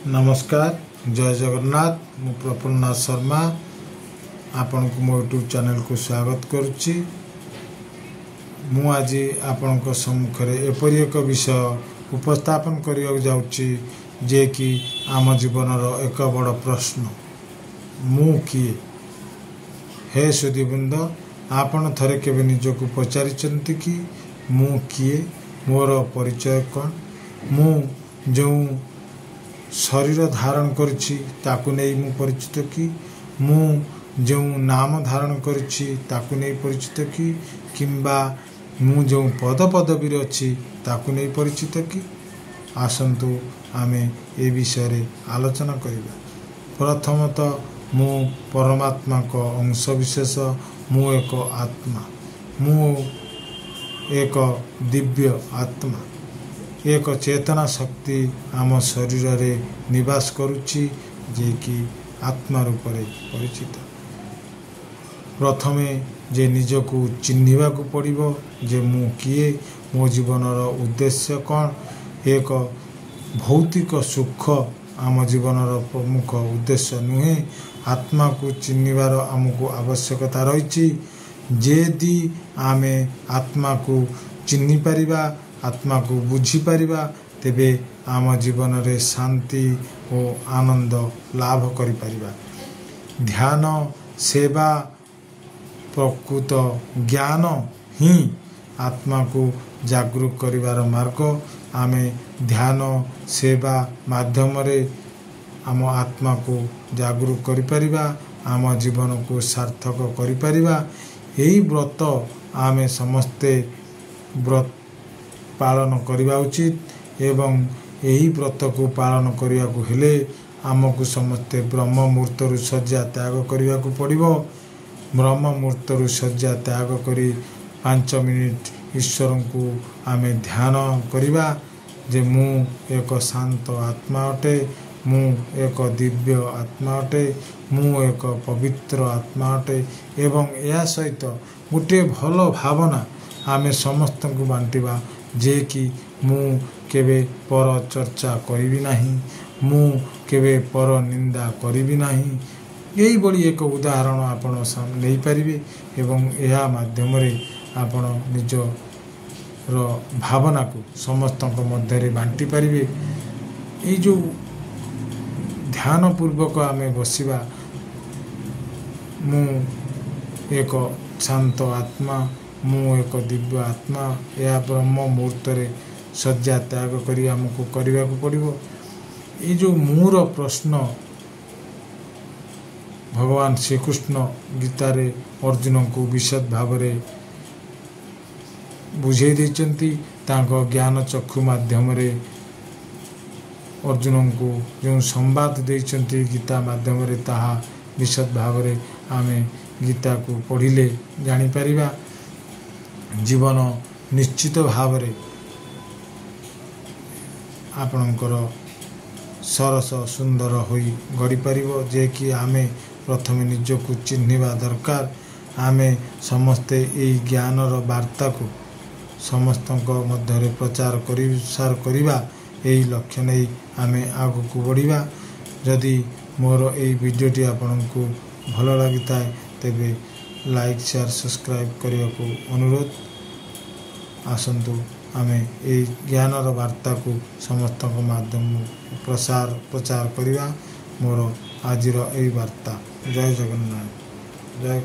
ନମସ୍କାର, ଜୟ ଜଗନ୍ନାଥ। ମୁଁ ପ୍ରଫୁଲ୍ଲନାଥ ଶର୍ମା ଆପଣଙ୍କୁ ମୋ ୟୁଟ୍ୟୁବ୍ ଚ୍ୟାନେଲକୁ ସ୍ୱାଗତ କରୁଛି। ମୁଁ ଆଜି ଆପଣଙ୍କ ସମ୍ମୁଖରେ ଏପରି ଏକ ବିଷୟ ଉପସ୍ଥାପନ କରିବାକୁ ଯାଉଛି, ଯେ କି ଆମ ଜୀବନର ଏକ ବଡ଼ ପ୍ରଶ୍ନ, ମୁଁ କିଏ? ହେ ସୁଧୀବୃନ୍ଦ, ଆପଣ ଥରେ କେବେ ନିଜକୁ ପଚାରିଛନ୍ତି କି, ମୁଁ କିଏ? ମୋର ପରିଚୟ କ'ଣ? ମୁଁ ଯେଉଁ ଶରୀର ଧାରଣ କରିଛି, ତାକୁ ନେଇ ମୁଁ ପରିଚିତ କି? ମୁଁ ଯେଉଁ ନାମ ଧାରଣ କରିଛି, ତାକୁ ନେଇ ପରିଚିତ କି? କିମ୍ବା ମୁଁ ଯେଉଁ ପଦପଦବୀରେ ଅଛି, ତାକୁ ନେଇ ପରିଚିତ କି? ଆସନ୍ତୁ ଆମେ ଏ ବିଷୟରେ ଆଲୋଚନା କରିବା। ପ୍ରଥମତଃ ମୁଁ ପରମାତ୍ମାଙ୍କ ଅଂଶ ବିଶେଷ। ମୁଁ ଏକ ଆତ୍ମା, ମୁଁ ଏକ ଦିବ୍ୟ ଆତ୍ମା। ଏକ ଚେତନା ଶକ୍ତି ଆମ ଶରୀରରେ ନିବାସ କରୁଛି, ଯିଏକି ଆତ୍ମା ରୂପରେ ପରିଚିତ। ପ୍ରଥମେ ଯେ ନିଜକୁ ଚିହ୍ନିବାକୁ ପଡ଼ିବ ଯେ ମୁଁ କିଏ, ମୋ ଜୀବନର ଉଦ୍ଦେଶ୍ୟ କ'ଣ। ଏକ ଭୌତିକ ସୁଖ ଆମ ଜୀବନର ପ୍ରମୁଖ ଉଦ୍ଦେଶ୍ୟ ନୁହେଁ। ଆତ୍ମାକୁ ଚିହ୍ନିବାର ଆମକୁ ଆବଶ୍ୟକତା ରହିଛି। ଯଦି ଆମେ ଆତ୍ମାକୁ ଚିହ୍ନିପାରିବା, ଆତ୍ମାକୁ ବୁଝିପାରିବା, ତେବେ ଆମ ଜୀବନରେ ଶାନ୍ତି ଓ ଆନନ୍ଦ ଲାଭ କରିପାରିବା। ଧ୍ୟାନ, ସେବା, ପ୍ରକୃତ ଜ୍ଞାନ ହିଁ ଆତ୍ମାକୁ ଜାଗୃତ କରିବାର ମାର୍ଗ। ଆମେ ଧ୍ୟାନ, ସେବା ମାଧ୍ୟମରେ ଆମ ଆତ୍ମାକୁ ଜାଗୃତ କରିପାରିବା, ଆମ ଜୀବନକୁ ସାର୍ଥକ କରିପାରିବା। ଏହି ବ୍ରତ ଆମେ ସମସ୍ତେ ବ୍ରତ ପାଳନ କରିବା ଉଚିତ ଏବଂ ଏହି ବ୍ରତକୁ ପାଳନ କରିବାକୁ ହେଲେ ଆମକୁ ସମସ୍ତେ ବ୍ରହ୍ମ ମୁହୂର୍ତ୍ତରୁ ଶଯ୍ୟା ତ୍ୟାଗ କରିବାକୁ ପଡ଼ିବ। ବ୍ରହ୍ମ ମୁହୂର୍ତ୍ତରୁ ଶଯ୍ୟା ତ୍ୟାଗ କରି 5 ମିନିଟ୍ ଈଶ୍ୱରଙ୍କୁ ଆମେ ଧ୍ୟାନ କରିବା ଯେ ମୁଁ ଏକ ଶାନ୍ତ ଆତ୍ମା ଅଟେ, ମୁଁ ଏକ ଦିବ୍ୟ ଆତ୍ମା ଅଟେ, ମୁଁ ଏକ ପବିତ୍ର ଆତ୍ମା ଅଟେ। ଏବଂ ଏହା ସହିତ ଗୋଟିଏ ଭଲ ଭାବନା ଆମେ ସମସ୍ତଙ୍କୁ ବାଣ୍ଟିବା ଯେ କି ମୁଁ କେବେ ପର ଚର୍ଚ୍ଚା କରିବି ନାହିଁ, ମୁଁ କେବେ ପର ନିନ୍ଦା କରିବି ନାହିଁ। ଏଇଭଳି ଏକ ଉଦାହରଣ ଆପଣ ନେଇପାରିବେ ଏବଂ ଏହା ମାଧ୍ୟମରେ ଆପଣ ନିଜର ଭାବନାକୁ ସମସ୍ତଙ୍କ ମଧ୍ୟରେ ବାଣ୍ଟି ପାରିବେ। ଏଇ ଯେଉଁ ଧ୍ୟାନ ପୂର୍ବକ ଆମେ ବସିବା, ମୁଁ ଏକ ଶାନ୍ତ ଆତ୍ମା, ମୁଁ ଏକ ଦିବ୍ୟ ଆତ୍ମା, ଏହା ବ୍ରହ୍ମ ମୁହୂର୍ତ୍ତରେ ଶଯ୍ୟା ତ୍ୟାଗ କରି ଆମକୁ କରିବାକୁ ପଡ଼ିବ। ଏଇ ଯେଉଁ ମୁଁର ପ୍ରଶ୍ନ ଭଗବାନ ଶ୍ରୀକୃଷ୍ଣ ଗୀତାରେ ଅର୍ଜୁନଙ୍କୁ ବିଶଦ ଭାବରେ ବୁଝେଇ ଦେଇଛନ୍ତି। ତାଙ୍କ ଜ୍ଞାନ ଚକ୍ଷୁ ମାଧ୍ୟମରେ ଅର୍ଜୁନଙ୍କୁ ଯେଉଁ ସମ୍ବାଦ ଦେଇଛନ୍ତି ଗୀତା ମାଧ୍ୟମରେ, ତାହା ବିଶଦ ଭାବରେ ଆମେ ଗୀତାକୁ ପଢ଼ିଲେ ଜାଣିପାରିବା। ଜୀବନ ନିଶ୍ଚିତ ଭାବରେ ଆପଣଙ୍କର ସରସ ସୁନ୍ଦର ହୋଇ ଗଢ଼ିପାରିବ। ଯେ କି ଆମେ ପ୍ରଥମେ ନିଜକୁ ଚିହ୍ନିବା ଦରକାର। ଆମେ ସମସ୍ତେ ଏଇ ଜ୍ଞାନର ବାର୍ତ୍ତାକୁ ସମସ୍ତଙ୍କ ମଧ୍ୟରେ ପ୍ରଚାର ପ୍ରସାର କରିବା, ଏହି ଲକ୍ଷ୍ୟ ନେଇ ଆମେ ଆଗକୁ ବଢ଼ିବା। ଯଦି ମୋର ଏଇ ଭିଡ଼ିଓଟି ଆପଣଙ୍କୁ ଭଲ ଲାଗିଥାଏ, ତେବେ ଲାଇକ୍, ସେୟାର, ସବସ୍କ୍ରାଇବ୍ କରିବାକୁ ଅନୁରୋଧ। ଆସନ୍ତୁ ଆମେ ଏଇ ଜ୍ଞାନର ବାର୍ତ୍ତାକୁ ସମସ୍ତଙ୍କ ମାଧ୍ୟମ ପ୍ରସାର ପ୍ରଚାର କରିବା। ମୋର ଆଜିର ଏଇ ବାର୍ତ୍ତା। ଜୟ ଜଗନ୍ନାଥ, ଜୟ।